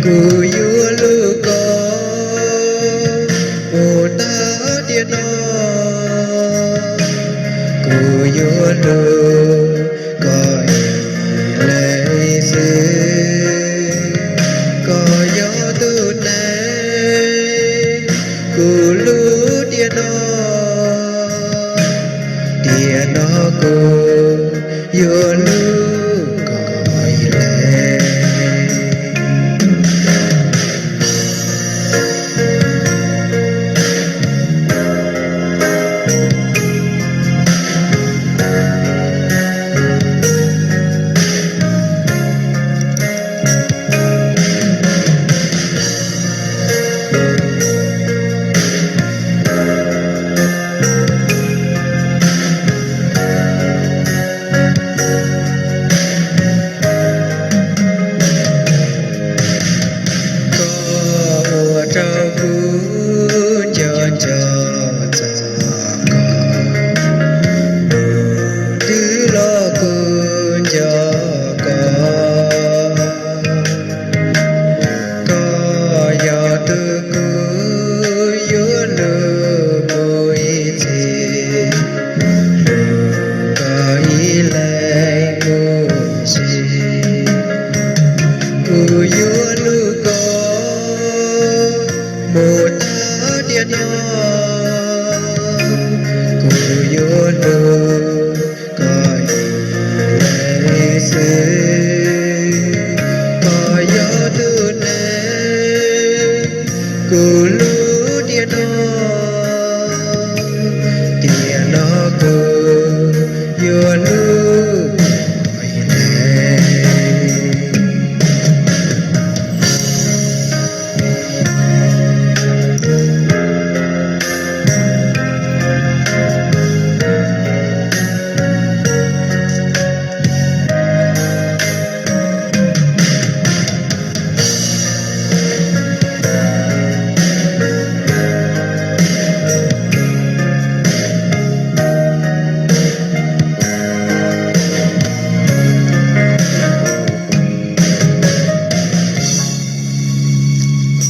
Kuv yuav hlub koj mus tag tiam no, kuv yuav hlub koj ib leeg xwb. Koj yog tus neeg kuv hlub tiam no, tiam no kuv yuav hlub koj ib leeg. Koj ua rau kuv nco nco txog koj, mus twg los kuv nco koj. Koj yog tus kuv yuav hlub mus ib txhis, hlub koj ib leeg mus ib txhis. Kuv yuav hlub koj mus tag tiam no, kuv yuav hlub koj ib leeg xwb. Koj yog tus neeg kuv hlub